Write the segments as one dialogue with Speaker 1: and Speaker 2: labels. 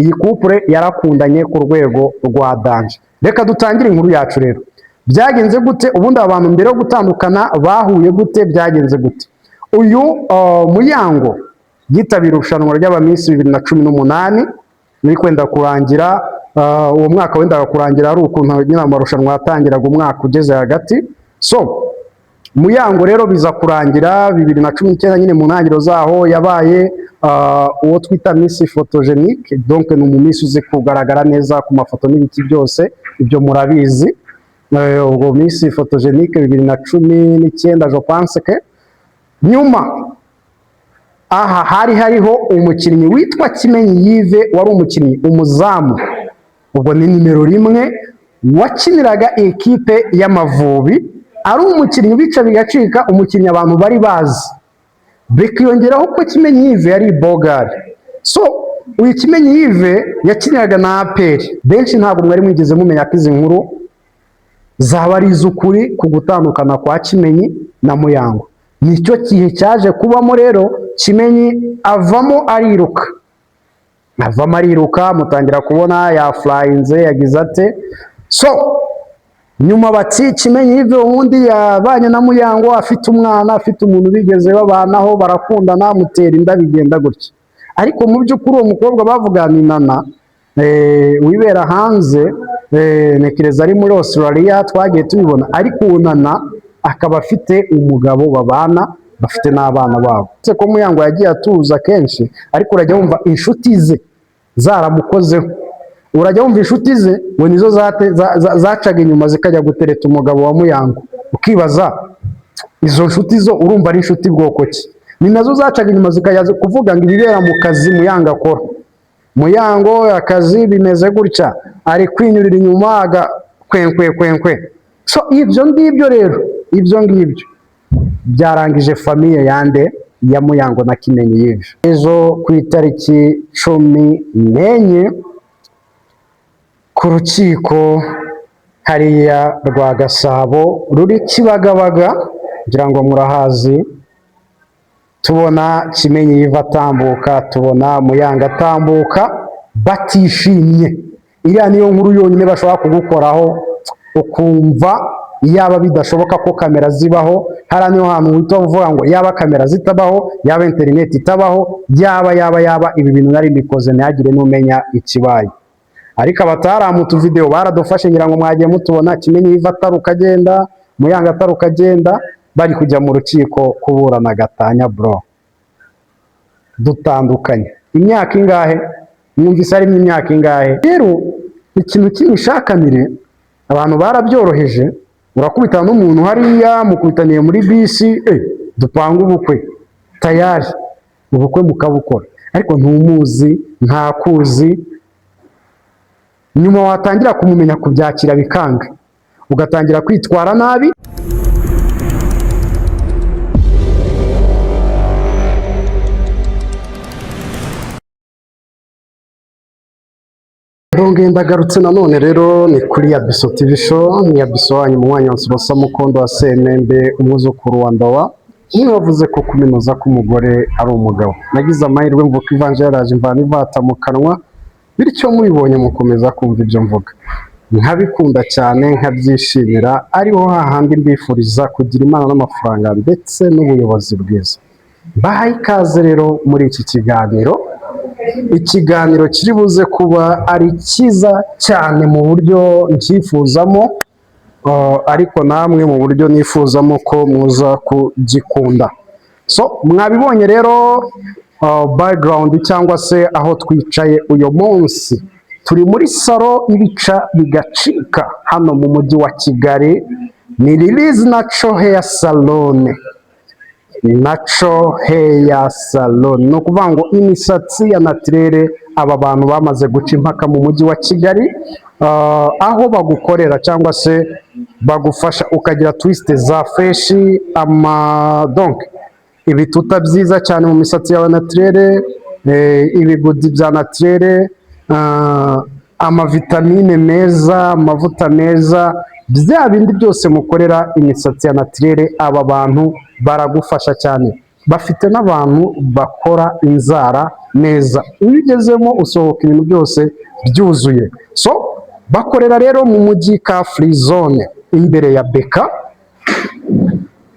Speaker 1: Iyi couple yarakundanye ku rwego rwa danger. Reka dutangire inkuru yacu rero. Byagenze gute? Ubundi aba bantu mbere yo gutandukana bahuye gute? Byagenze gute? Uyu Muyango yitabira irushanwa ry'aba Miss 2018 muri kwenda kurangira. Uwo mwaka wendaga kurangira, ari ukuntu nyine amarushanwa yatangiraga umwaka ugeze hagati. So Muyango rero biza kurangira 2019 nyine mu ntangiriro zaho yabaye uwo twita Miss Photogenic. Donc ni umu Miss uzi kugaragara neza ku mafoto n'ibiki byose, ibyo murabizi. Ubwo Miss Photogenic 2019, je pense que nyuma aha hari hariho umukinnyi witwa Kimenyi Yves, wari umukinnyi umuzamu, ubwo ni nimero 1, wakiniraga ekipe y'Amavubi, ari umukinnyi ubica bigacika, umukinnyi abantu bari bazi. Bikiyongeraho ko Kimenyi Yves yari bogari. So uyu Kimenyi Yves yakiniraga na APR. Benshi ntabwo mwari mwigeze mumenya ko izi nkuru zaba ari iz'ukuri ku gutandukana kwa Kimenyi na Muyango. Nicyo gihe cyaje kubamo rero, Kimenyi avamo ariruka, avamo ariruka, mutangira kubona yafurayinze, yagize ate. So nyuma bati Kimenyi Yves ubundi yabanye na Muyango, afite umwana, afite umuntu bigeze babanaho, barakundana, amutera inda, bigenda gutya. Ariko mu by'ukuri uwo mukobwa bavuga ni Nana, wibera hanze, ntekereza ari muri Australia, twagiye tubibona. Ariko uwo Nana akaba afite umugabo babana, bafite n'abana babo. Uretse ko Muyango yagiye atuza kenshi, ariko urajya wumva inshuti ze zaramukozeho, urajya wumva inshuti ze ngo nizo zacaga inyuma zikajya gutereta umugabo wa Muyango. Ukibaza izo nshuti zo urumva ari inshuti bwoko ki? Ni nazo zacaga inyuma zikajya kuvuga ngo ibibera mu kazi Muyango akora, Muyango akazi bimeze gutya, ari kwinyurira inyuma aga kwenkwe kwenkwe. So ibyo ngibyo rero, ibyo ngibyo byarangije famille yande ya Muyango na Kimenyi Yves. Ejo ku itariki 14 ku rukiko hariya rwa Gasabo ruri Kibagabaga, ngira ngo murahazi, tubona Kimenyi Yves atambuka, tubona Muyango atambuka batishimye. Iriya niyo nkuru yonyine bashobora kugukoraho ukumva yaba bidashoboka ko kamera zibaho. Hariya niho hantu uhita uvuga ngo yaba kamera zitabaho, yaba interineti itabaho, yaba ibi bintu nari mbikoze ntihagire n'umenya ikibaye. Ariko abataramu utuvidewo baradufashe, ngira ngo mwagiye mutubona. Kimenyi Yves ataruka agenda, Muyango ataruka agenda, bari kujya mu rukiko kuburana gatanya. Bro, dutandukanye imyaka ingahe? Mwumvise harimo imyaka ingahe? Rero ikintu cy'imishakanire abantu barabyoroheje. Urakubitana n'umuntu hariya, mukubitaniye muri bisi, dupanga ubukwe, tayari ubukwe mukabukora, ariko ntumuzi, ntakuzi. Nyuma watangira kumumenya, kubyakira bikanga, ugatangira kwitwara nabi. Ndongeye ndagarutse nanone rero, ni kuri Yabiso TV Show, ni Yabiso wanyu, umunywanyi wa Nsurosa Mukondo wa Semembe, umwuzukuru wa Ndowa, umwe wavuze ko kuminuza k'umugore ari umugabo. Nagize amahirwe mvuka ivanje yaraje imvana ivata mu kanwa, bityo mubibonye mukomeza kumva ibyo mvuga, nkabikunda cyane, nkabyishimira. Ariho hahandi mbifuriza kugira Imana n'amafaranga ndetse n'ubuyobozi bwiza. Bahaye ikaze rero muri iki kiganiro, ikiganiro kiri buze kuba ari cyiza cyane mu buryo ncyifuzamo, ariko namwe mu buryo nifuzamo ko muza kugikunda. So mwabibonye rero, background cyangwa se aho twicaye uyu munsi, turi muri salon ibica bigacika hano mu mujyi wa Kigali, ni Lili's Natural Hair Salon. Natural Hair Salon ni ukuvuga ngo imisatsi ya naturelle. Aba bantu bamaze guca impaka mu mujyi wa Kigali, aho bagukorera cyangwa se bagufasha ukagira twist za fresh, ama donc ibituta byiza cyane mu misatsi yawe naturelle, ibigudi bya naturelle, amavitamine meza, amavuta meza, bya bindi byose mukorera imisatsi ya naturelle, aba bantu baragufasha cyane. Bafite n'abantu bakora inzara neza. Iyo ugezemo usohoka ibintu byose byuzuye. So bakorera rero mu mujyi, ka Free Zone, imbere ya Beka.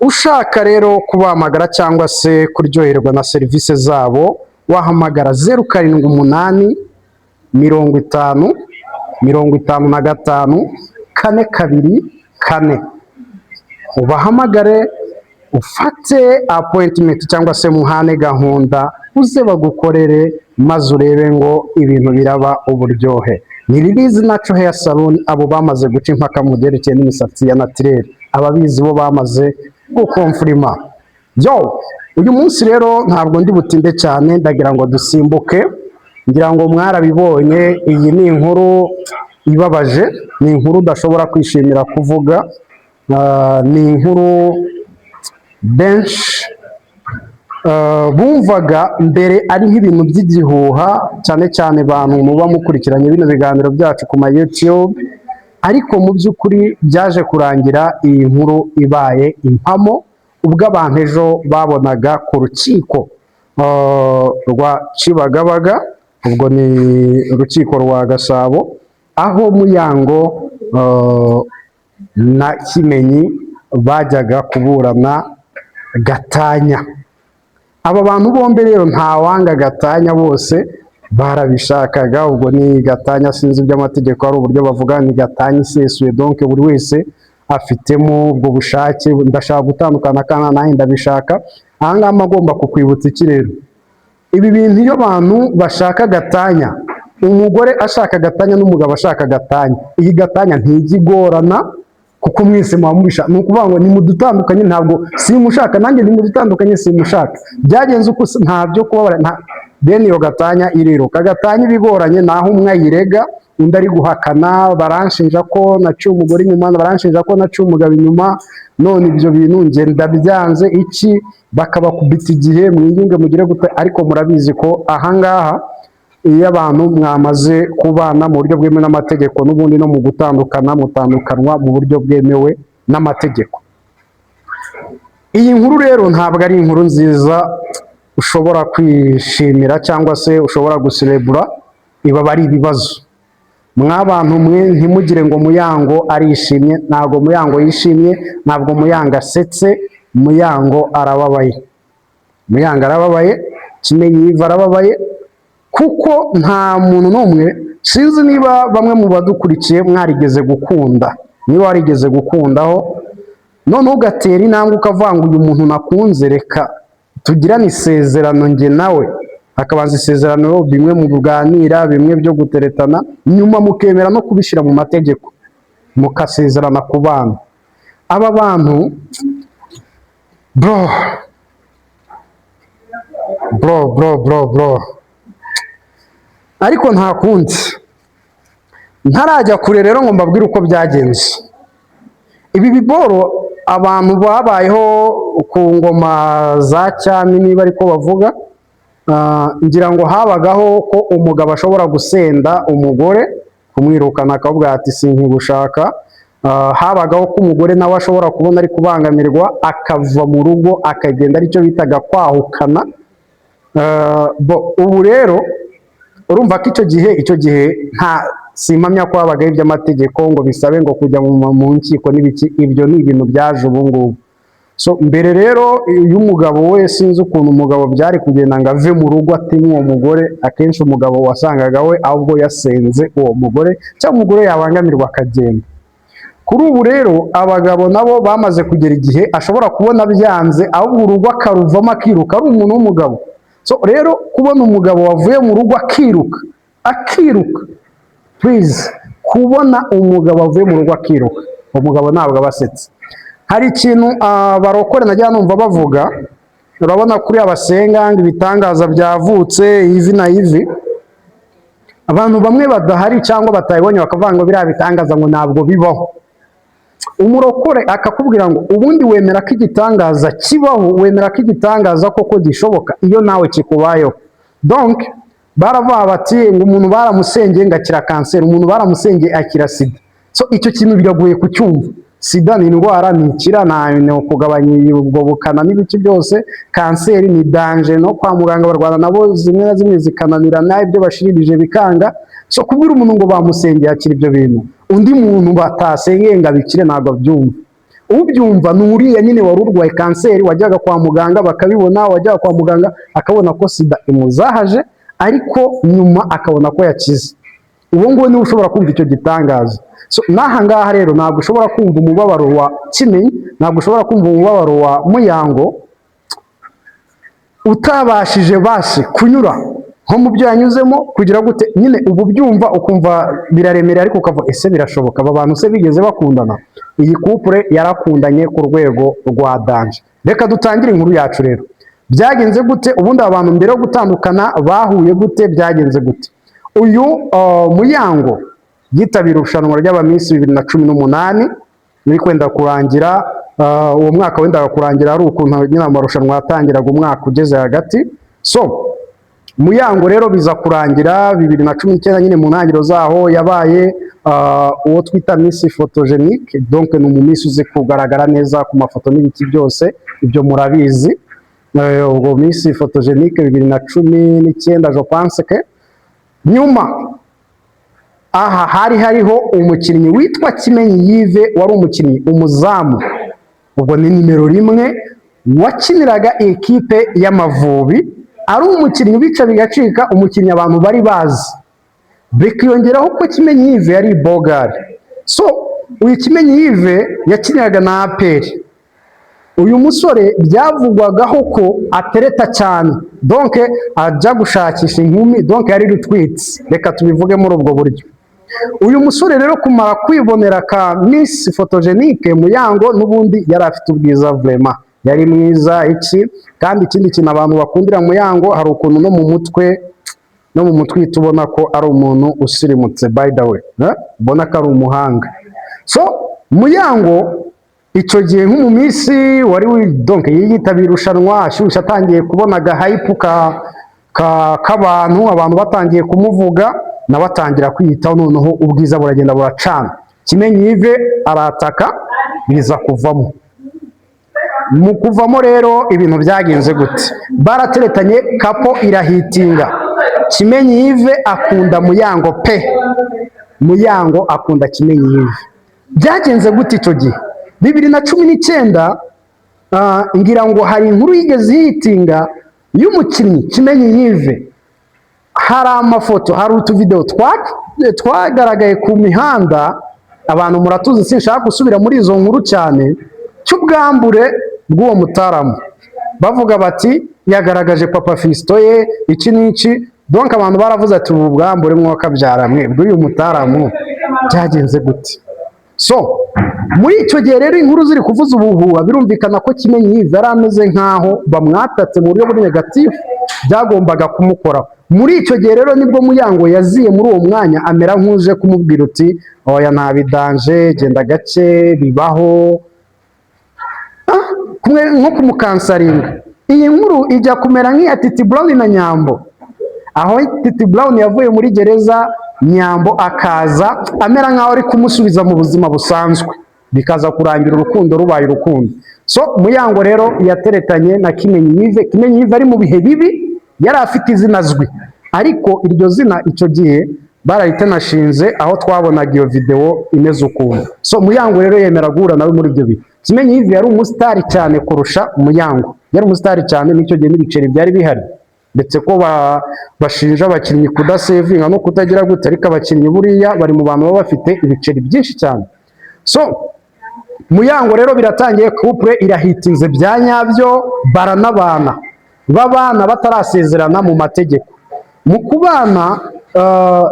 Speaker 1: Ushaka rero kubahamagara cyangwa se kuryoherwa na serivisi zabo, wahamagara 0785055424, ubahamagare ufate appointment cyangwa se muhane gahunda, uze bagukorere maze urebe ngo ibintu biraba uburyohe. Ni Lilizi Natural Hair Salon. Abo bamaze guca impaka mu byerekeye n'imisatsi ya naturel, ababizi bo bamaze gukonfirima. Yo, uyu munsi rero ntabwo ndi butinde cyane, ndagira ngo dusimbuke. Ngira ngo mwarabibonye, iyi ni inkuru ibabaje, ni inkuru udashobora kwishimira kuvuga. Ni inkuru benshi bumvaga mbere ari nk'ibintu by'igihuha, cyane cyane abantu muba mukurikiranye bino biganiro byacu ku ma YouTube, ariko mu by'ukuri byaje kurangira iyi nkuru ibaye impamo ubwo abantu ejo babonaga ku rukiko rwa Kibagabaga, ubwo ni urukiko rwa Gasabo, aho Muyango na Kimenyi bajyaga kuburana gatanya. Aba bantu bombi rero ntawanga gatanya, bose barabishakaga. Ubwo ni gatanya, sinzi iby'amategeko, ari uburyo bavuga ni gatanya isesuye, donc buri wese afitemo ubwo bushake: ndashaka gutandukana kandi nanjye ndabishaka. Aha ngaha mba agomba kukwibutsa iki rero? Ibi bintu, iyo abantu bashaka gatanya, umugore ashaka gatanya n'umugabo ashaka gatanya, iyi gatanya ntijya igorana kuko mwese muba mubishaka. Ni ukuvuga ngo nimudutandukanye, ntabwo simushaka, nanjye nimudutandukanye, simushaka. Byagenze uko nta byo kubabara, nta bene iyo gatanya iriruka. Gatanya ibigoranye ni aho umwe ayirega, undi ari guhakana: baranshinja ko naciye umugore inyuma, baranshinja ko naciye umugabo inyuma, none ibyo bintu njye ndabyanze iki, bakabakubita igihe mwiyunge mugire gute. Ariko murabizi ko ahangaha iyo abantu mwamaze kubana mu buryo bwemewe n'amategeko, n'ubundi no mu gutandukana mutandukanwa mu buryo bwemewe n'amategeko. Iyi nkuru rero ntabwo ari inkuru nziza ushobora kwishimira cyangwa se ushobora guserebura, iba ari ibibazo. Mwabantu mwe, ntimugire ngo Muyango arishimye. Ntabwo Muyango yishimye, ntabwo Muyango asetse. Muyango arababaye, Muyango arababaye, Kimenyi Yves arababaye, kuko nta muntu n'umwe, sinzi niba bamwe mu badukurikiye mwarigeze gukunda, niba warigeze gukundaho noneho ugatera intambwe ukavuga ngo uyu muntu nakunze, reka tugirane isezerano njye nawe, hakabanza isezerano, bimwe mu kuganira, bimwe byo guteretana, nyuma mukemera no kubishyira mu mategeko, mukasezerana ku bana. Aba bantu, bro, bro, bro, bro, bro, ariko nta kundi. Ntarajya kure rero ngo mbabwire uko byagenze, ibi biboro abantu babayeho ku ngoma za cyami, niba ariko bavuga, ngira ngo habagaho ko umugabo ashobora gusenda umugore, kumwirukana, akavuga ati sinkigushaka. Habagaho ko umugore nawe ashobora kubona ari kubangamirwa, akava mu rugo akagenda, aricyo bitaga kwahukana. Bo, ubu rero urumva ko icyo gihe nta simpamya ko habagaho iby'amategeko ngo bisabe ngo kujya mu nkiko n'ibiki. Ibyo ni ibintu byaje ubu ngubu. So mbere rero, iyo umugabo we, sinzi ukuntu umugabo byari kugenda ngo ave mu rugo atimwe uwo mugore. Akenshi umugabo wasangaga we ahubwo yasenze uwo mugore, cyangwa umugore yabangamirwa akagenda. Kuri ubu rero abagabo nabo bamaze kugera igihe ashobora kubona byanze, ahubwo urugo akaruvamo akiruka, ari umuntu w'umugabo. So rero kubona umugabo wavuye mu rugo akiruka, akiruka, please, kubona umugabo wavuye mu rugo akiruka, umugabo ntabwo aba asetse. Hari ikintu abarokore najya numva bavuga, urabona kuri abasenga ngo ibitangaza byavutse ivi na ivi, abantu bamwe badahari cyangwa batabibonye bakavuga ngo biriya bitangaza ngo ntabwo bibaho. Umurokore akakubwira ngo ubundi wemera ko igitangaza kibaho, wemera ko igitangaza koko gishoboka iyo nawe kikubayeho. Donc baravuga bati ngo umuntu baramusengeye ngo akira kanseri, umuntu baramusengeye akira sida. So icyo kintu biragoye kucyumva. Sida ni indwara, ntikira, nta ni ukugabanya ubwo bukana n'ibiki byose. Kanseri ni danger, no kwa muganga barwana nabo, zimwe na zimwe zikananirana, ibyo bashiririje bikanga. So kubwira umuntu ngo bamusengeye akira ibyo bintu, undi muntu batasengeye ngo abikire, ntabwo abyumva. Ubyumva ni uriya nyine wari urwaye kanseri, wajyaga kwa muganga bakabibona, wajyaga kwa muganga akabona ko sida imuzahaje, ariko nyuma akabona ko yakize. Uwo nguwo niwe ushobora kumva icyo gitangaza. So n'aha ngaha rero ntabwo ushobora kumva umubabaro wa Kimenyi, ntabwo ushobora kumva umubabaro wa Muyango utabashije basi kunyura nko mu byo yanyuzemo kugira gute nyine. Ubu byumva ukumva biraremereye, ariko ukavuga: "Ese birashoboka? Aba bantu se bigeze bakundana?" Iyi couple yarakundanye ku rwego rwa danger. Reka dutangire inkuru yacu rero. Byagenze gute? Ubundi aba bantu mbere yo gutandukana bahuye gute? Byagenze gute? Uyu Muyango yitabira irushanwa ry'aba Miss 2018 muri kwenda kurangira, uwo mwaka wendaga kurangira, ari ukuntu nyine amarushanwa yatangiraga umwaka ugeze hagati. So Muyango rero biza kurangira 2019 nyine mu ntangiriro zaho yabaye uwo twita Miss Photogenic. Donc ni umu Miss uzi kugaragara neza ku mafoto n'ibiki byose, ibyo murabizi. Ubwo Miss Photogenic 2019, je pense que nyuma aha hari hariho umukinnyi witwa Kimenyi Yves, wari umukinnyi umuzamu, ubwo ni nimero 1, wakiniraga ekipe y'Amavubi, ari umukinnyi ubica bigacika, umukinnyi abantu bari bazi. Bikiyongeraho ko Kimenyi Yves yari bogari. So uyu Kimenyi Yves yakiniraga na APR. Uyu musore byavugwagaho ko atereta cyane, donc ajya gushakisha inkumi, donc yari rutwitsi, reka tubivuge muri ubwo buryo. Uyu musore rero kumara kwibonera ka Miss Photogenique Muyango, n'ubundi yari afite ubwiza, vraiment yari mwiza iki. Kandi ikindi kintu abantu bakundira Muyango, hari ukuntu no mu mutwe uhita ubona ko ari umuntu usirimutse, by the way, eh? Ubona ko ari umuhanga. So Muyango icyo gihe nk'umu Miss wari donc yitabira irushanwa ashyushye, atangiye kubona aga hype ka k'abantu, abantu batangiye kumuvuga, nawe atangira kwiyitaho, noneho ubwiza buragenda buracana. Kimenyi Yves arataka, biza kuvamo. Mu kuvamo rero ibintu byagenze gute? Barateretanye, couple irahitinga. Kimenyi Yves akunda Muyango pe, Muyango akunda Kimenyi Yves. Byagenze gute icyo gihe 2019? Ngira ngo hari inkuru yigeze yitinga y'umukinnyi Kimenyi Yves. Hari amafoto, hari utuvidewo twagaragaye ku mihanda, abantu muratuzi, sinshaka gusubira muri izo nkuru cyane, cy'ubwambure bw'uwo mutaramu, bavuga bati yagaragaje papa Fiston ye, iki n'iki. Donc abantu baravuze ati: "Ubu bwambure mwakabyara mwe bw'uyu mutaramu byagenze gute?" So muri icyo gihe rero inkuru ziri kuvuza ubuhuha, birumvikana ko Kimenyi Yves yari ameze nk'aho bamwatatse mu buryo buri négatif, byagombaga kumukoraho. Muri icyo gihe rero nibwo Muyango yaziye muri uwo mwanya, amera nk'uje kumubwira uti: "Oya, nta bi danger, genda gake, bibaho." Kumwe nko kumukansaringa. Iyi nkuru ijya kumera nk'iya Titi Brown na Nyambo, aho Titi Brown yavuye muri gereza, Nyambo akaza amera nk'aho ari kumusubiza mu buzima busanzwe, bikaza kurangira urukundo rubaye urukundo. So Muyango rero yateretanye na Kimenyi Yves. Kimenyi Yves ari mu bihe bibi, yari afite izina azwi, ariko iryo zina icyo gihe bararitanashinze aho twabonaga iyo video imeze ukuntu. So Muyango rero yemera guhura nawe muri ibyo bihe. Kimenyi Yves yari umusitari cyane kurusha Muyango, yari umusitari cyane n'icyo gihe, n'ibiceri byari bihari, ndetse ko bashinja abakinnyi kudasevinga no kutagira gute, ariko abakinnyi buriya bari mu bantu baba bafite ibiceri byinshi cyane. So Muyango rero biratangiye, couple irahitinze bya nyabyo, baranabana, babana batarasezerana mu mategeko. Mu kubana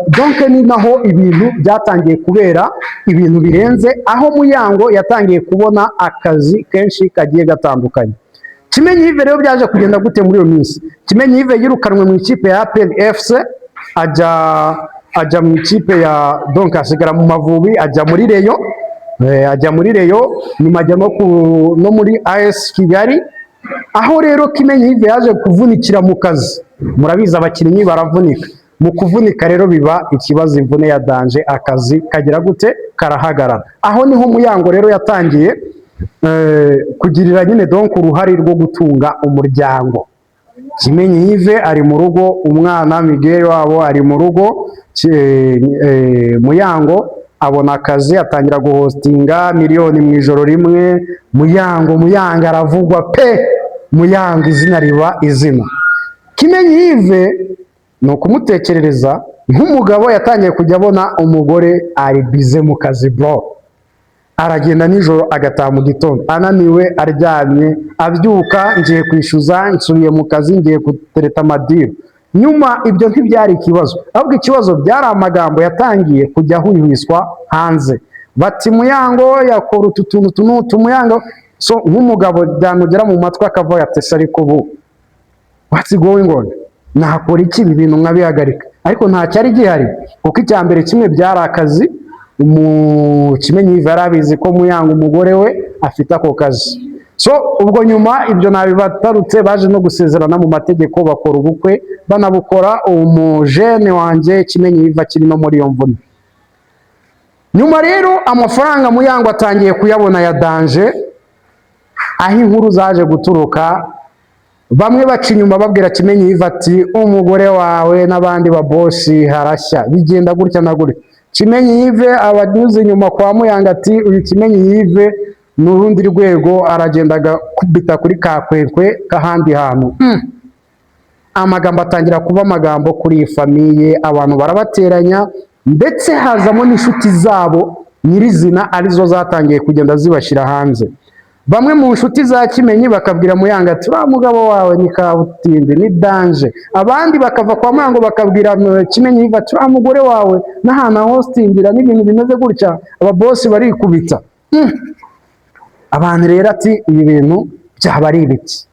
Speaker 1: donc ni naho ibintu byatangiye kubera ibintu birenze, aho Muyango yatangiye kubona akazi kenshi kagiye gatandukanye. Kimenyi Yves rero byaje kugenda gute muri iyo minsi? Kimenyi Yves yirukanwe mu ikipe ya APR FC, ajya mu ikipe ya, donc asigara mu Mavubi, ajya muri Rayon, ajya muri Rayon, nyuma ajya no muri AS Kigali. Aho rero Kimenyi Yves yaje kuvunikira mu kazi, murabizi abakinnyi baravunika. Mu kuvunika rero biba ikibazo, imvune ya danger, akazi kagira gute? Karahagarara. Aho niho Muyango rero yatangiye kugirira nyine donc uruhare rwo gutunga umuryango. Kimenyi Yves ari mu rugo, umwana Miguel wabo ari mu rugo. Muyango abona akazi, atangira guhostinga, miliyoni mu ijoro rimwe. Muyango, Muyango aravugwa pe, Muyango izina riba izina. Kimenyi Yves ni ukumutekerereza nk'umugabo yatangiye kujya abona umugore ari busy mu kazi, bro. Aragenda nijoro, agataha mu gitondo ananiwe, aryamye, abyuka: "Ngiye kwishyuza, nsubiye mu kazi, ngiye gutereta amadeal." Nyuma ibyo ntibyari ikibazo, ahubwo ikibazo byari amagambo yatangiye kujya ahwihwiswa hanze, bati: "Muyango yakora utu tuntu, utu n'utu, Muyango." So nk'umugabo byamugera mu matwi akavuga ati: "Ese ariko ubu what's going on? Nakora iki ibi bintu nkabihagarika?" Ariko nta cyari gihari, kuko icya mbere kimwe byari akazi. Mu Kimenyi Yves yari abizi ko Muyango umugore we afite ako kazi. So ubwo nyuma ibyo nabibatarutse, baje no gusezerana mu mategeko, bakora ubukwe, banabukora umujene wanjye Kimenyi Yves akiri no muri iyo mvune. Nyuma rero amafaranga Muyango atangiye kuyabona ya danger. Aho inkuru zaje guturuka, bamwe baca inyuma babwira Kimenyi Yves ati: "Umugore wawe n'abandi babosi harashya, bigenda gutya na gutya." Kimenyi Yves abanyuze inyuma kwa Muyango ati: "Uyu Kimenyi Yves ni urundi rwego, aragenda agakubita kuri kakwekwe k'ahandi hantu." Amagambo atangira kuba amagambo kuri iyi famille, abantu barabateranya, ndetse hazamo n'inshuti zabo nyirizina, arizo zatangiye kugenda zibashyira hanze. Bamwe mu nshuti za Kimenyi bakabwira Muyango ati: "Uriya mugabo wawe ni kabutindi, ni danger." Abandi bakava kwa Muyango bakabwira Kimenyi bati: "Uriya mugore wawe n'ahantu ahostingira n'ibintu bimeze gutya, ababosi barikubita." Abantu rero ati: "Ibi bintu byaba ari ibiki?"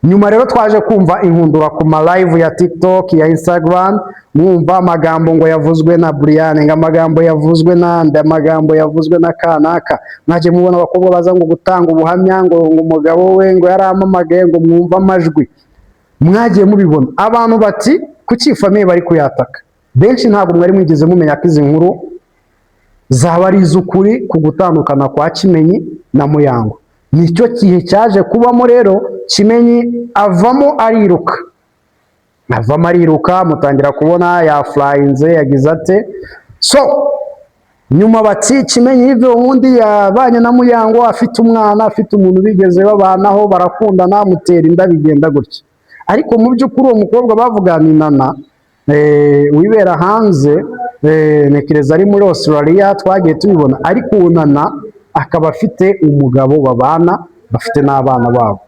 Speaker 1: Nyuma rero twaje kumva inkundura ku ma live ya TikTok, ya Instagram, mwumva amagambo ngo yavuzwe na Brian, ngo amagambo yavuzwe nande, amagambo yavuzwe na kanaka. Mwaje mubona abakobwa baza ngo gutanga ubuhamya, ngo umugabo we ngo yarampamagaye, ngo mwumve amajwi. Mwagiye mubibona. Abantu bati: "Kuki famille bari kuyataka?" Benshi ntabwo mwari mwigeze mumenya ko izi nkuru zaba ari iz'ukuri ku gutandukana kwa Kimenyi na Muyango. Nicyo gihe cyaje kubamo rero, Kimenyi avamo ariruka, avamo ariruka, mutangira kubona yafurayinze, yagize ate. So nyuma bati: "Kimenyi Yves ubundi yabanye na Muyango afite umwana, afite umuntu bigeze babanaho, barakundana, amutera inda, bigenda gutya." Ariko mu by'ukuri uwo mukobwa bavuga ni Nana, wibera hanze, ntekereza ari muri Australia, twagiye tubibona. Ariko uwo Nana akaba afite umugabo babana, bafite n'abana babo.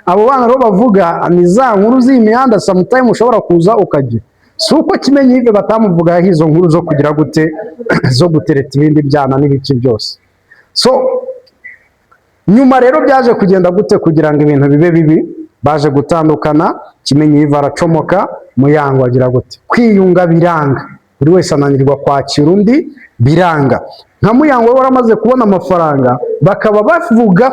Speaker 1: Abo bana rero bavuga ni za nkuru z'imihanda sometime ushobora kuza ukagira. Si uko Kimenyi Yves batamuvugaho izo nkuru zo kugira gute, zo gutereta ibindi byana n'ibiki byose. So nyuma rero byaje kugenda gute kugira ngo ibintu bibe bibi? Baje gutandukana, Kimenyi Yves aracomoka, Muyango agira gute? Kwiyunga biranga, buri wese ananirwa kwakira undi, biranga. Nka Muyango we waramaze kubona amafaranga, bakaba bavuga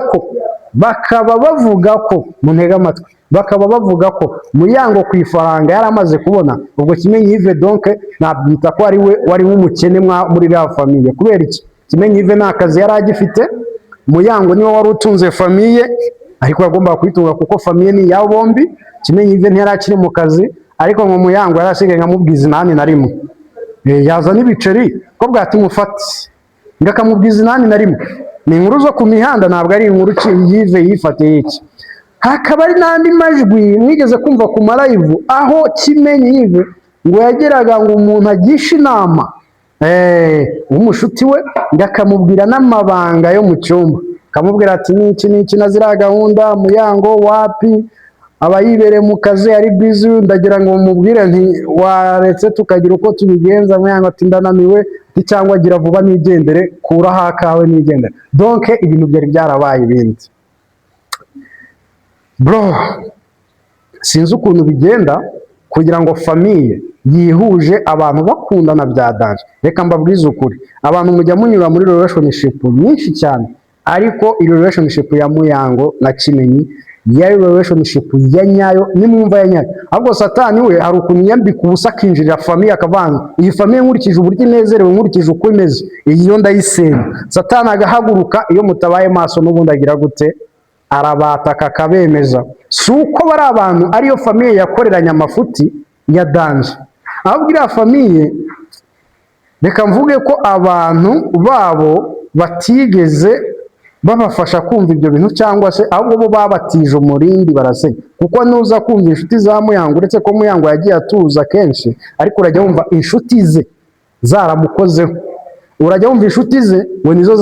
Speaker 1: ko, muntege amatwi, bakaba bavuga ko Muyango ku ifaranga yari amaze kubona, ubwo Kimenyi Yves donc nabyita ko ari we wari nk'umukene muri iriya famille. Kubera iki? Kimenyi Yves nta kazi yari agifite, Muyango niwe wari utunze famille, ariko yagombaga kuyitunga kuko famille ni iyabo bombi. Kimenyi Yves ntiyari akiri mu kazi, ariko ngo Muyango yari asigaye nkamubwiza inani na rimwe. Yazana ibiceri ko bwati mufate, ngo akamubwiza inani na rimwe. Ni inkuru zo ku mihanda, ntabwo ari inkuru Yves yifatiye iki. Hakaba ari n'andi majwi mwigeze kumva ku malive, aho Kimenyi Yves ngo yageraga ngo umuntu agishe inama w'umushuti we, ngo akamubwira n'amabanga yo mu cyumba, akamubwira ati: "Niki niki na ziriya gahunda, Muyango wapi, aba yibereye mu kazi, ari busy, ndagira ngo mubwire nti waretse tukagira uko tubigenza." Muyango ati: "Ndananiwe," ati cyangwa "Gira vuba nigendere, kuraho akawe nigendere." Donc ibintu byari byarabaye ibindi, bro. Sinzi ukuntu bigenda kugira ngo famille yihuje abantu bakundana bya danger. Reka mbabwize ukuri, abantu mujya munyura muri relationship nyinshi cyane, ariko iyi relationship ya Muyango na Kimenyi Yari relationship ya nyayo, nimwumva ya nyayo. Ahubwo Satani we hari ukuntu yambika ubusa, akinjirira famille, akavanga iyi famille: "Nkurikije uburyo inezerewe, nkurikije uko imeze, iyi yo ndayisenya." Satani agahaguruka. Iyo mutabaye maso, n'ubundi agira gute? Arabataka, akabemeza. Si uko bari abantu ariyo famille yakoreranye amafuti ya danger, ahubwo iriya famille, reka mvuge ko abantu babo batigeze babafasha kumva ibyo bintu, cyangwa se ahubwo bo babatije umurindi barasenya. Kuko nuza kumva inshuti za Muyango, uretse ko Muyango yagiye atuza kenshi, ariko urajya wumva inshuti ze zaramukozeho. Urajya wumva inshuti ze ngo nizo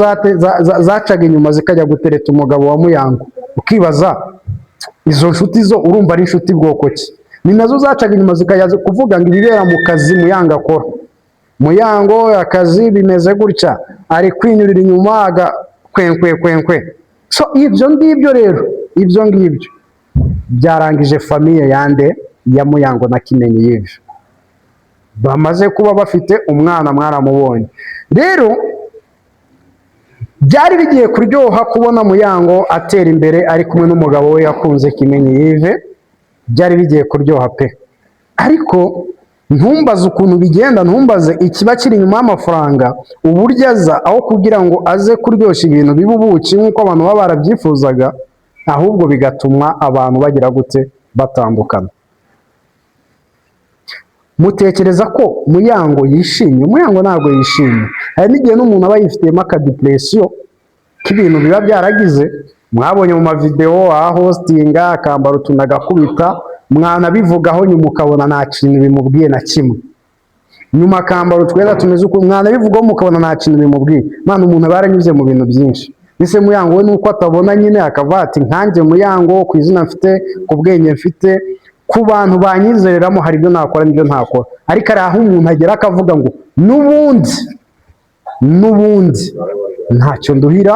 Speaker 1: zacaga inyuma zikajya gutereta umugabo wa Muyango. Ukibaza izo nshuti zo urumva ari inshuti bwoko ki? Ni nazo zacaga inyuma zikajya kuvuga ngo ibibera mu kazi Muyango akora, Muyango akazi bimeze gutya, ari kwinyurira inyuma aga kwenkwe kwenkwe. So ibyo ngibyo rero, ibyo ngibyo byarangije famille yande? Ya Muyango na Kimenyi y'ibyo bamaze kuba bafite umwana, mwaramubonye. Rero byari bigiye kuryoha kubona Muyango atera imbere ari kumwe n'umugabo we yakunze, Kimenyi Yves. Byari bigiye kuryoha pe! Ariko ntumbaze ukuntu bigenda, ntumbaze ikiba kiri inyuma y'amafaranga, uburyo aza aho kugira ngo aze kuryoshya ibintu biba ubuki nk'uko abantu baba barabyifuzaga, ahubwo bigatuma abantu bagira gute? Batandukana. Mutekereza ko Muyango yishimye? Muyango ntabwo yishimye. Hari n'igihe n'umuntu aba yifitiyemo akadepression k'ibintu biba byaragize. Mwabonye mu mavideo aho hostinga, akambara utuntu, agakubita, mwanabivugaho nyuma ukabona nta kintu bimubwiye na kimwe. Nyuma akambara utwenda tumeze uko, mwanabivugaho mukabona nta kintu bimubwiye. Mwana, umuntu aba yaranyuze mu bintu byinshi. Ese Muyango we nuko atabona nyine, akavuga ati: "Nkanjye Muyango, ku izina mfite, ku bwenge mfite, ku bantu banyizereramo, hari ibyo nakora n'ibyo ntakora." Ariko hari aho umuntu agera akavuga ngo n'ubundi ntacyo nduhira,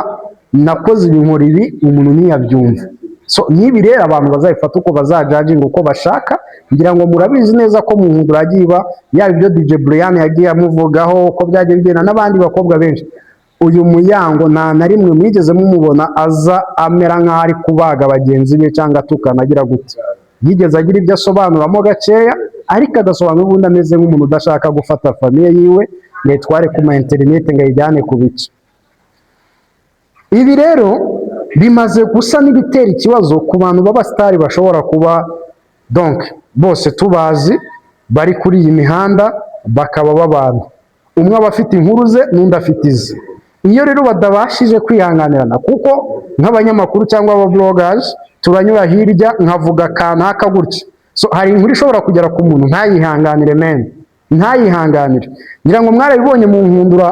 Speaker 1: nakoze ibi, nkora ibi, umuntu ntiyabyumva. So n'ibi rero abantu bazabifata uko bazajudginga uko bashaka. Ngira ngo murabizi neza ko mu nkundura yagiye iba, yaba ibyo DJ Brian yagiye amuvugaho, uko byagiye bigenda n'abandi bakobwa benshi. Uyu Muyango nta na rimwe mwigeze mumubona aza amera nk'aho ari kubaga bagenzi be cyangwa atukana, agira gute. Yigeze agira ibyo asobanuramo gakeya, ariko agasobanura ubundi ameze nk'umuntu udashaka gufata famille yiwe ngo ayitware ku ma interineti, ngo ayijyane ku bice. Ibi rero bimaze gusa n'ibitera ikibazo ku bantu b'abasitari bashobora kuba, donc bose tubazi bari kuri iyi mihanda, bakaba babana, umwe aba afite inkuru ze n'undi afite ize. Iyo rero badabashije kwihanganirana, kuko nk'abanyamakuru cyangwa aba bloggers turanyura hirya nkavuga kanaka gutya, so hari inkuru ishobora kugera ku muntu ntayihanganire men, ntayihanganire. Ngira ngo mwarabibonye mu nkundura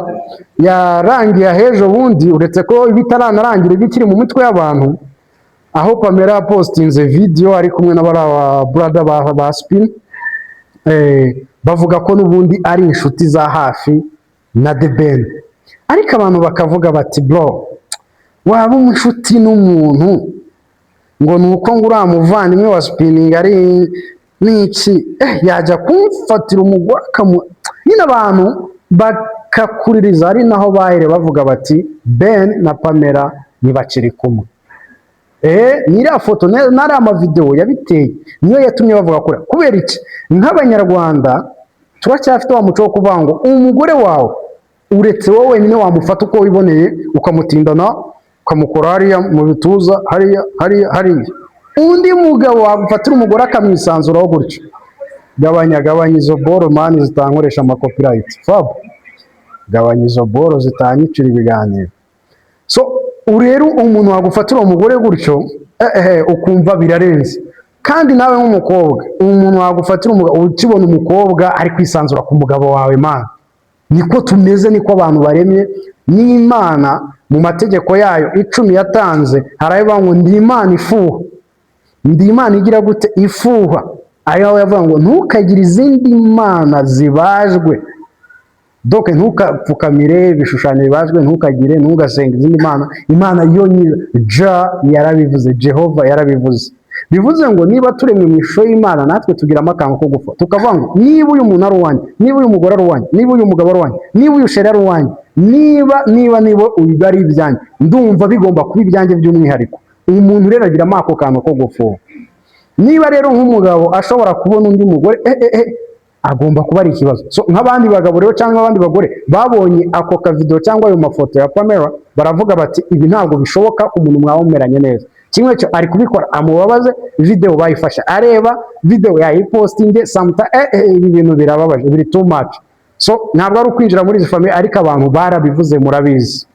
Speaker 1: yarangiye ahejo bundi, uretse ko ibitaranarangira bikiri mu mitwe y'abantu, aho Pamela yapostinze video ari kumwe n'abari brother ba Spin, bavuga ko n'ubundi ari inshuti za hafi na The Ben. Ariko abantu bakavuga bati: "Bro, waba inshuti n'umuntu ngo ni uko ngo uriya muvandimwe wa Spiningi ari n'iki, yajya kumfatira umugore akamu?" Nyine abantu bakakuririza, ari naho bahere bavuga bati Ben na Pamela ntibakiri kumwe. N'iriya foto n'ariya amavideo yabiteye niyo yatumye bavuga kure. Kubera iki? Nk'Abanyarwanda turacyafite wa muco wo kuvuga ngo umugore wawe, uretse wowe wenyine wamufata uko wiboneye, ukamutindana, ukamukora hariya mu bituza, hariya, hariya, hariya. Undi mugabo wagufatira umugore akamwisanzuraho gutyo? Gabanya, gabanya izo boro man, zitankoresha amacopyright. Fab, gabanya izo boro zitanyicira ibiganiro. So rero umuntu wagufatira uwo mugore gutyo, ukumva birarenze. Kandi nawe nk'umukobwa, umuntu wagufatira umugabo, ukibona umukobwa ari kwisanzura ku mugabo wawe, man, niko tumeze, niko abantu baremye. N'Imana mu mategeko yayo 10 yatanze hari ayo bavuga ngo ndi Imana ifuha, ndi Imana igira gute? Ifuha. Ariho yavuga ngo ntukagire izindi mana zibajwe, donc ntukapfukamire ibishushanyo bibajwe, ntukagire, ntugasenge izindi mana, Imana yonyine. Ja yarabivuze, Jehova yarabivuze. Bivuze ngo niba turemwe mu ishusho y'Imana, natwe tugiramo akantu ko gupfa, tukavuga ngo niba uyu muntu ari uwanjye, niba uyu mugore ari uwanjye, niba uyu mugabo ari uwanjye, niba uyu chéri ari uwanjye, niba uyu ari ibyanjye, ndumva bigomba kuba ibyanjye by'umwihariko. Umuntu rero agiramo ako kantu ko gufuha. Niba rero nk'umugabo ashobora kubona undi mugore, agomba kuba ari ikibazo. So nk'abandi bagabo rero cyangwa abandi bagore babonye ako kavideo cyangwa ayo mafoto ya Pamela, baravuga bati: "Ibi ntabwo bishoboka ku muntu mwaba mumeranye neza." Kimwe cyo ari kubikora amubabaze, video bayifashe areba video yayipostinge sometime. Ibi bintu birababaje, biri too much. So ntabwo ari ukwinjira muri izi famille, ariko abantu barabivuze, murabizi.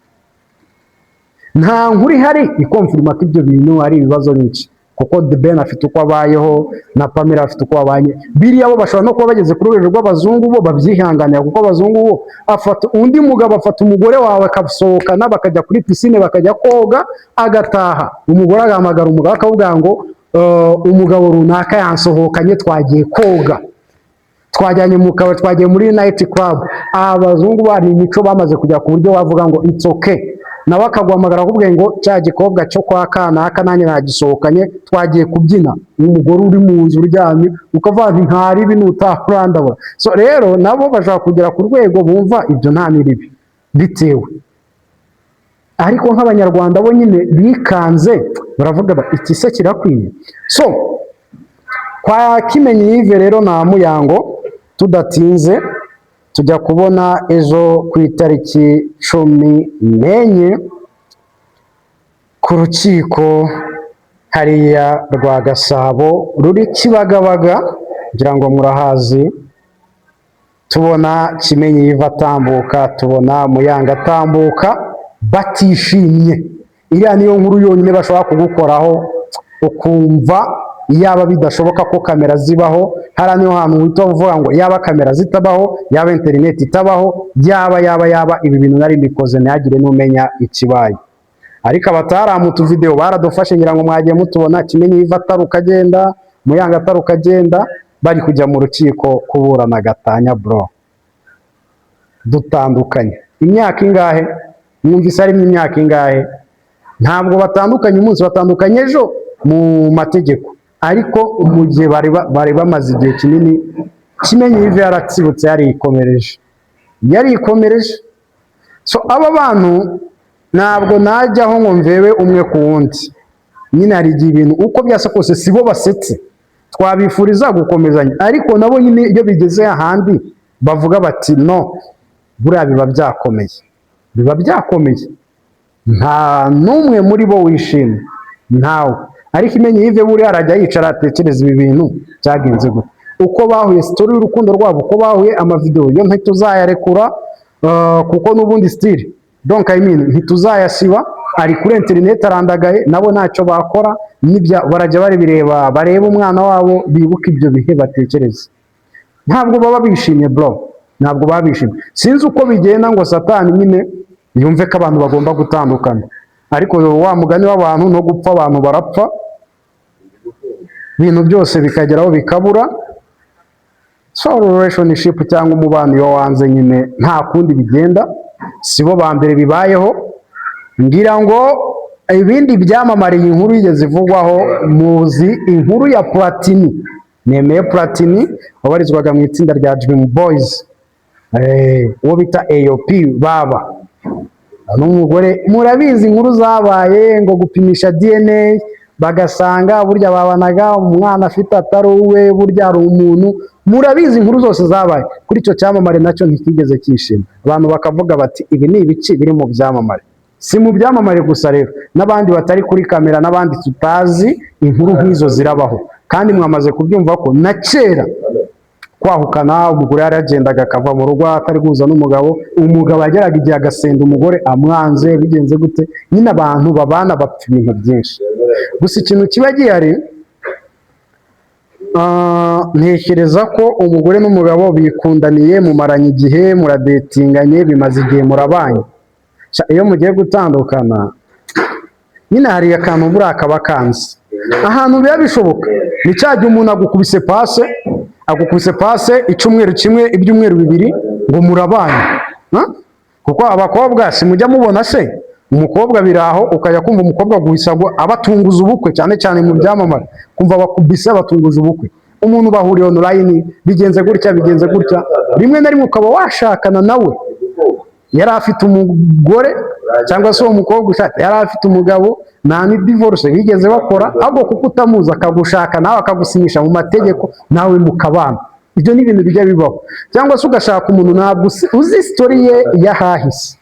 Speaker 1: Nta nkuru ihari iconfirma ko ibyo bintu ari ibibazo byinshi, kuko The Ben afite uko abayeho na Pamela afite uko abanye. Biriya bo bashobora no kuba bageze kuri urwego rw'abazungu, bo babyihanganira, kuko abazungu bo afata undi mugabo, afata umugore wawe akasohokana, bakajya kuri piscine, bakajya koga, agataha, umugore agahamagara umugabo akavuga ngo: "Umugabo runaka yansohokanye, twagiye koga, twajyanye mu kabari, twagiye muri night club." Abazungu bari imico bamaze kujya ku buryo wavuga ngo it's okay, nawe akaguhamagara akubwiye ngo: "Cya gikobwa cyo kwa kanaka nanjye nagisohokanye, twagiye kubyina." Umugore uri mu nzu uryamye, ukavuga nti: "Ntaribi nutaha urandabura." So rero nabo bashobora kugera ku rwego bumva ibyo nta n'iribi bitewe, ariko nk'Abanyarwanda bo nyine bikanze, baravuga bati: "Iki se kirakwiye?" So kwa Kimenyi Yves rero na Muyango, tudatinze, tujya kubona ejo ku itariki 14 ku rukiko hariya rwa Gasabo ruri Kibagabaga, ngira ngo murahazi, tubona Kimenyi Yves atambuka, tubona Muyango atambuka batishimye. Iriya niyo nkuru yonyine bashobora kugukoraho ukumva yaba bidashoboka ko kamera zibaho. Hariya niho hantu uhita uvuga ngo yaba kamera zitabaho, yaba interineti itabaho, yaba yaba yaba ibi bintu nari mbikoze ntihagire n'umenya ikibaye. Ariko abataramu utuvideo baradufashe, ngira ngo mwagiye mutubona. Kimenyi Yves ataruka agenda, Muyango ataruka agenda, bari kujya mu rukiko kuburana gatanya. Bro, dutandukanye imyaka ingahe? Mwumvise harimo imyaka ingahe? Ntabwo batandukanye umunsi, batandukanye ejo mu mategeko, ariko mu gihe bari bamaze igihe kinini. Kimenyi Yves yaratsibutse, yarikomereje, yarikomereje. So aba bantu ntabwo najyaho ngo mvebe umwe ku wundi. Nyine hari igihe ibintu uko byasa kose si bo basetse, twabifuriza gukomezanya, ariko nabo nyine iyo bigeze ahandi bavuga bati: "No," buriya biba byakomeye, biba byakomeye. Nta n'umwe muri bo wishimye, ntawe. Ariko Kimenyi Yves buriya arajya yicara atekereza ibi bintu byagenze gute, uko bahuye, story y'urukundo rwabo, uko bahuye. Amavideo yo ntituzayarekura, kuko n'ubundi still, donc I mean, ntituzayasiba, ari kuri internet arandagaye. Nabo ntacyo bakora, nibya barajya baribireba, bareba umwana wabo, bibuka ibyo bihe, batekereze. Ntabwo baba bishimye bro, ntabwo baba bishimye. Sinzi uko bigenda ngo Satani nyine yumve ko abantu bagomba gutandukana, ariko wa mugani w'abantu no gupfa, abantu barapfa, ibintu byose bikageraho bikabura. So relationship cyangwa umubano iyo wanze nyine nta kundi bigenda. Si bo ba mbere bibayeho. Ngira ngo ibindi byamamare iyi nkuru yigeze ivugwaho, muzi inkuru ya Platini. Nemeye Platini wabarizwaga mu itsinda rya Dream Boys, uwo bita AOP baba n'umugore. Murabizi inkuru zabaye ngo gupimisha DNA, bagasanga burya babanaga umwana afite atari uwe, burya hari umuntu. Murabizi inkuru zose zabaye kuri icyo cyamamare, nacyo ntikigeze cyishima. Abantu bakavuga bati: "Ibi ni ibiki biri mu byamamare?" Si mu byamamare gusa rero, n'abandi batari kuri kamera, n'abandi tutazi, inkuru nk'izo zirabaho. Kandi mwamaze kubyumva ko na kera kwahukana, umugore yaragendaga akava mu rugo atari guhuza n'umugabo, umugabo yageraga igihe agasenda umugore amwanze. Bigenze gute nyine? Abantu babana bapfa ibintu byinshi. Gusa ikintu kiba gihari, ntekereza ko umugore n'umugabo bikundaniye, mumaranye igihe, muradetinganye, bimaze igihe, murabanye. Sha, iyo mugiye gutandukana nyine hari akantu buriya kaba kanze. Ahantu biba bishoboka ni cya gihe umuntu agukubise passe, agukubise passe icyumweru kimwe, ibyumweru 2, ngo murabanye. Ha? Kuko abakobwa simujya mubona se, umukobwa biraho ukajya kumva umukobwa guhisa ngo abatunguza ubukwe, cyane cyane mu byamamare, kumva bakubise abatunguza ubukwe, umuntu bahuriye online, bigenze gutya, bigenze gutya. Rimwe na rimwe ukaba washakana nawe yari afite umugore. Cyangwa se uwo mukobwa ushatse yari afite umugabo, nta ni divorce bigeze bakora, ahubwo kuko utamuzi akagushaka, nawe akagusinyisha mu mategeko, nawe mukabana. Ibyo ni ibintu bijya bibaho. Cyangwa se ugashaka umuntu ntabwo uzi story ye y'ahahise.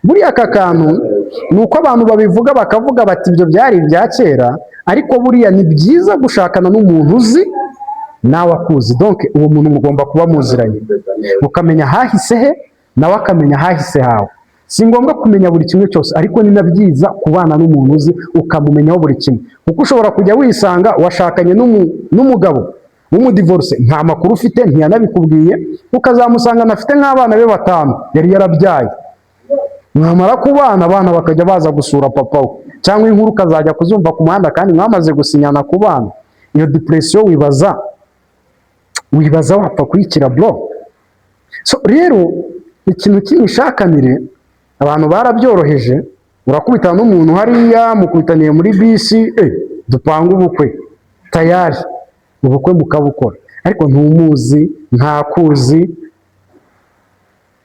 Speaker 1: Buriya aka kantu ni uko abantu babivuga, bakavuga bati ibyo byari ibya kera, ariko buriya ni byiza gushakana n'umuntu uzi nawe akuzi. Donc uwo muntu mugomba kuba muziranye, ukamenya ahahise he, nawe akamenya ahahise hawe. Si ngombwa kumenya buri kimwe cyose, ariko ni na byiza kubana n'umuntu uzi, ukamumenyaho buri kimwe, kuko ushobora kujya wisanga washakanye n'umugabo w'umudivorce, nta makuru ufite, ntiyanabikubwiye, ukazamusanga anafite nk'abana be batanu yari yarabyaye. Mwamara kubana, abana bakajya baza gusura papa we, cyangwa inkuru ukazajya kuzumva ku muhanda kandi mwamaze gusinyana ku bana. Iyo depression wibaza wapfa kuyikira, bro? So rero ikintu cy'imishakanire abantu barabyoroheje. Urakubitana n'umuntu hariya, mukubitaniye muri bisi, dupanga ubukwe, tayari ubukwe mukabukora, ariko ntumuzi, ntakuzi.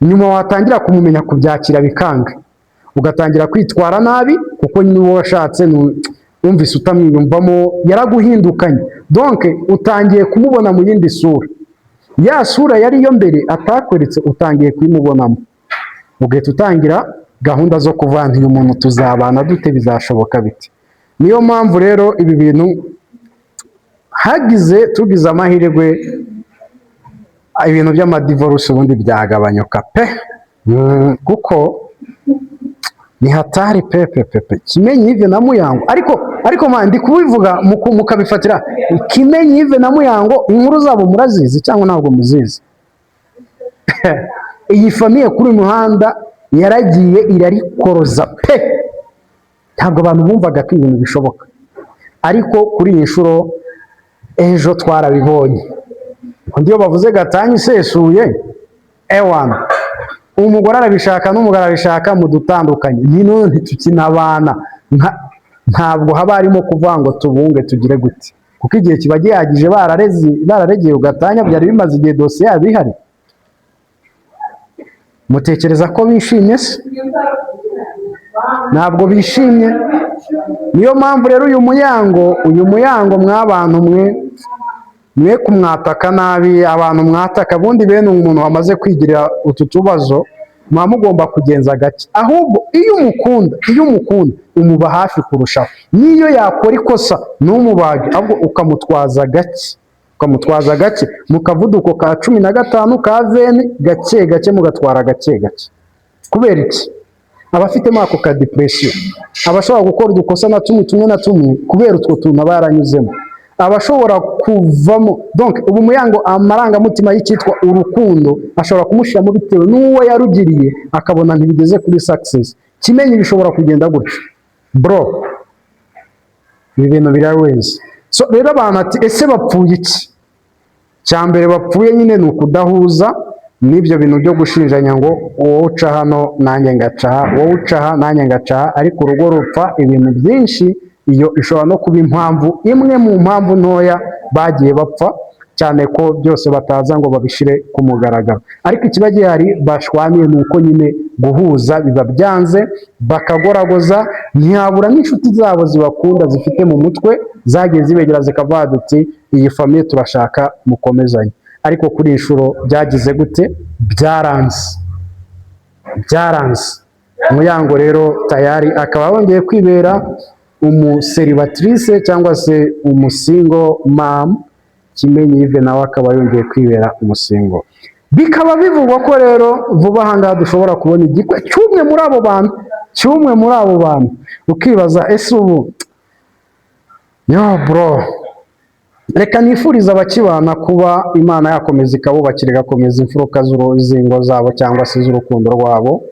Speaker 1: Nyuma watangira kumumenya, kubyakira bikanga, ugatangira kwitwara nabi, kuko nyine uwo washatse wumvise utamwiyumvamo, yaraguhindukanye. Donc utangiye kumubona mu yindi sura, ya sura yari iyo mbere atakweretse utangiye kuyimubonamo, ugahita utangira gahunda zo kuvanga: uyu muntu tuzabana dute? Bizashoboka bite? Niyo mpamvu rero ibi bintu hagize tugize amahirwe, ibintu by'amadivorce ubundi byagabanyuka pe. Kuko ni hatari pe pe pe pe. Kimenyi Yves na Muyango, ariko man, ndi kubivuga mukabifatira. Kimenyi Yves na Muyango, inkuru zabo murazizi cyangwa ntabwo muzizi? Iyi famille kuri uyu muhanda yaragiye irarikoroza pe. Ntabwo abantu bumvaga ko ibintu bishoboka, ariko kuri iyi nshuro ejo twarabibonye. Undi iyo bavuze gatanya isesuye, ewana, umugore arabishaka n'umugabo arabishaka, mudutandukanye, ni none ntitukinabana. Ntabwo haba harimo kuvuga ngo tubunge tugire gute, kuko igihe kiba gihagije, bararezi bararegeye ugatanya, byari bimaze igihe dosiye yabo ihari. Mutekereza ko bishimye se? Ntabwo bishimye. Niyo mpamvu rero uyu Muyango, mw'abantu mwe, mwe kumwataka nabi. Abantu mwataka ubundi bene umuntu wamaze kwigirira utu tubazo, muba mugomba kugenza gake. Ahubwo iyo umukunda umuba hafi kurushaho. N'iyo yakora ikosa ntumubage, ahubwo ukamutwaza gake, ukamutwaza gake mu kavuduko ka 15, ka 20, gake gake, mugatwara gake gake. Kubera iki? Aba afitemo ako ka depression, aba ashobora gukora udukosa na tumwe tumwe na tumwe kubera utwo tuntu aba yaranyuzemo, aba ashobora kuvamo. Donc ubu Muyango amarangamutima y'icyitwa urukundo ashobora kumushiramo bitewe n'uwo yarugiriye, akabona ntibigeze kuri success. Kimenyi bishobora kugenda gutyo, bro. Ibi bintu birarenze. So rero abantu ati: ese bapfuye iki? Cya mbere bapfuye nyine ni ukudahuza n'ibyo bintu byo gushinjanya ngo wowe uca hano, nanjye ngaca aha, wowe uca aha, nanjye ngaca aha. Ariko urugo rupfa ibintu byinshi. Iyo ishobora no kuba impamvu imwe mu mpamvu ntoya bagiye bapfa, cyane ko byose bataza ngo babishyire ku mugaragaro. Ariko ikiba gihari bashwaniye ni uko nyine guhuza biba byanze, bakagoragoza. Ntihabura n'inshuti zabo zibakunda, zifite mu mutwe, zagiye zibegera zikavuga duti: iyi famille turashaka mukomezanye. Ariko kuri iyi nshuro byagize gute? Byaranze, byaranze. Muyango rero tayari akaba yongeye kwibera umucélibataire cyangwa se umusingle mom. Kimenyi Yves nawe akaba yongeye kwibera umusingle. Bikaba bivugwa ko rero vuba aha ngaha dushobora kubona igikwe cy'umwe muri abo bantu, cy'umwe muri abo bantu. Ukibaza: ese ubu yo bro? Reka nifurize abakibana kuba Imana yakomeza ikabubakira, igakomeza imfuruka z'uruzingo zabo cyangwa se z'urukundo rwabo.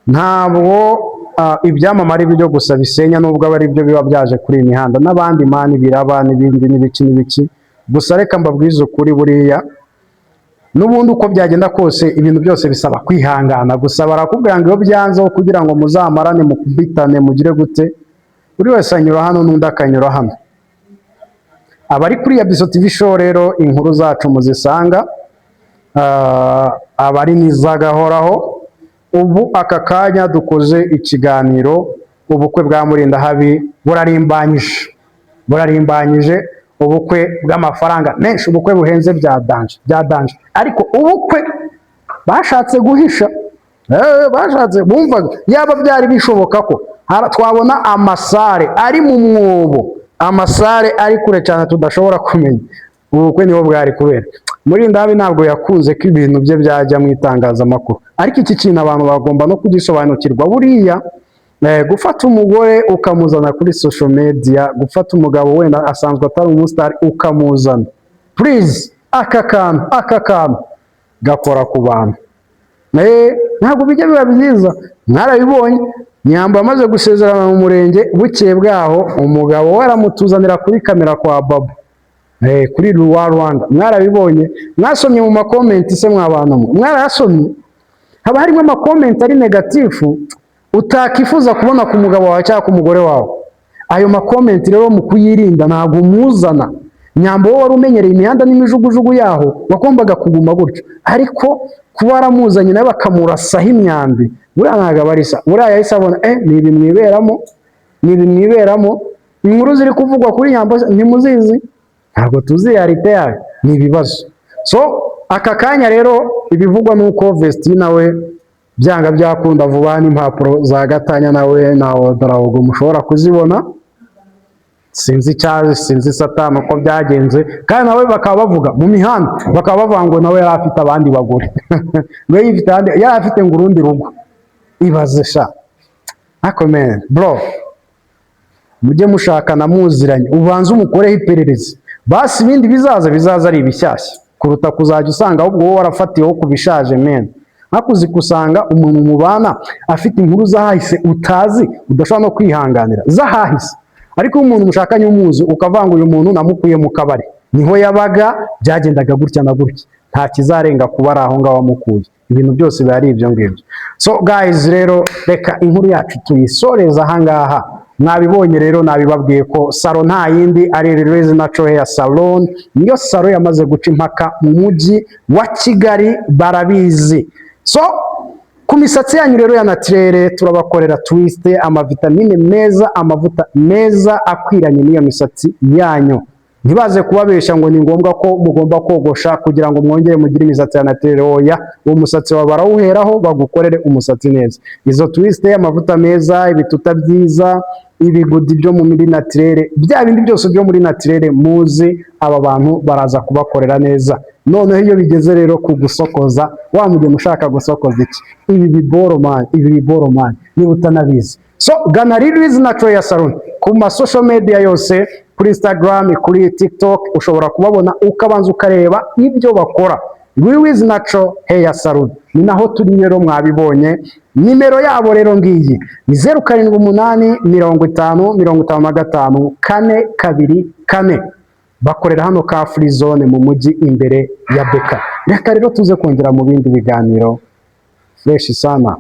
Speaker 1: Ntabwo ibyamamare byo gusa bisenya, nubwo aba ari byo biba byaje kuri iyi mihanda, n'abandi man biraba n'ibindi n'ibiki n'ibiki. Gusa reka mbabwize ukuri, buriya n'ubundi uko byagenda kose, ibintu byose bisaba kwihangana. Gusa barakubwira ngo iyo byanzeho, kugira ngo muzamarane, mukubitane, mugire gute, buri wese anyura hano n'undi akanyura hano. Abari kuri ya Biso TV Show rero, inkuru zacu muzisanga, abari n'izagahoraho. Ubu aka kanya dukoze ikiganiro, ubukwe bwa Murindahabi burarimbanyije, burarimbanyije, ubukwe bw'amafaranga menshi, ubukwe buhenze bya danger, bya danger. Ariko ubukwe bashatse guhisha, bashatse, bumvaga yaba byari bishoboka ko twabona amasare ari mu mwobo, amasare ari kure cyane tudashobora kumenya, ubukwe niho bwari kubera. Murindahabi ntabwo yakunze ko ibintu bye byajya mu itangazamakuru, ariko iki kintu abantu bagomba no kugisobanukirwa. Buriya gufata umugore ukamuzana kuri social media, gufata umugabo wenda asanzwe atari umusitari ukamuzana, please, aka kantu gakora ku bantu. Ntabwo bijya biba byiza. Mwarabibonye, Nyambo amaze gusezerana mu murenge, bukeye bwaho umugabo we aramutuzanira kuri kamera kwa Baba, kuri Ruwa Rwanda. Mwarabibonye, mwasomye mu ma comments se mwa bantu mwe? Mwarayasomye? Haba harimo ama comments ari negative utakifuza kubona ku mugabo wawe cyangwa ku mugore wawe. Ayo ma comments rero mu kuyirinda ntabwo umuzana. Nyambo wowe wari umenyereye imihanda n'imijugujugu yaho, wagombaga kuguma gutyo, ariko kuba waramuzanye nawe bakamurasaho imyambi, buriya ntabwo aba ari sa. Buriya yahise abona ni ibi mwiberamo, ni ibi mwiberamo. Inkuru ziri kuvugwa kuri Nyambo ntimuzizi, ntabwo tuzi réalité yayo, ni ibibazo. So aka kanya rero ibivugwa ni uko Vestina we byanga byakunda vuba n'impapuro za gatanya nawe na Ouedraogo mushobora kuzibona. Sinzi icyaje, sinzi satani uko byagenze. Kandi nawe bakaba bavuga mu mihanda, bakaba bavuga ngo nawe yari afite abandi bagore, ngo yifite abandi, yari afite ngo urundi rugo. Ibaze sha! Ariko man, bro, mujye mushakana muziranye, ubanze umukoreho iperereza basi, ibindi bizaza bizaza ari ibishyashya kuruta kuzajya usanga ahubwo wowe warafatiweho ku bishaje, man. Ariko uzi gusanga umuntu mubana afite inkuru z'ahahise utazi, udashobora no kwihanganira z'ahahise. Ariko iyo umuntu mushakanye umuzi, ukavuga ngo uyu muntu namukuye mu kabari, niho yabaga, byagendaga gutya na gutya, nta kizarenga kuba ari aho ngaho wamukuye, ibintu byose biba ari ibyo ngibyo. So guys, rero reka inkuru yacu tuyisoreze aha ngaha. Mwabibonye rero, nabibabwiye ko salon nta yindi ari Release Natural Hair Salon, niyo salon yamaze guca impaka mu mujyi wa Kigali, barabizi. So ku misatsi yanyu rero ya naturelle turabakorera twist, amavitamine meza, amavuta meza akwiranye n'iyo misatsi yanyu. Ntibaze kubabesha ngo ni ngombwa ko mugomba kogosha kugira ngo mwongere mugire imisatsi ya naturelle. Oya, uwo musatsi wawe barawuheraho bagukorere umusatsi neza. Izo twist, amavuta meza, ibituta byiza, ibigudi byo muri naturelle, bya bindi byose byo muri naturelle muzi, aba bantu baraza kubakorera neza. Noneho iyo bigeze rero ku gusokoza, wa mugeni ushaka gusokoza iki, ibi biboro man, ibi biboro man, niba utanabizi, so gana Lilies Natural Hair Salon ku ma social media yose, kuri Instagram, kuri TikTok, ushobora kubabona ukabanza ukareba ibyo bakora. Lilies Natural Hair Salon ni naho turi rero, mwabibonye. Nimero yabo rero ngiyi ni 0785055424. Bakorera hano ka Free Zone mu mujyi imbere ya Beka. Reka rero tuze kongera mu bindi biganiro fresh sana.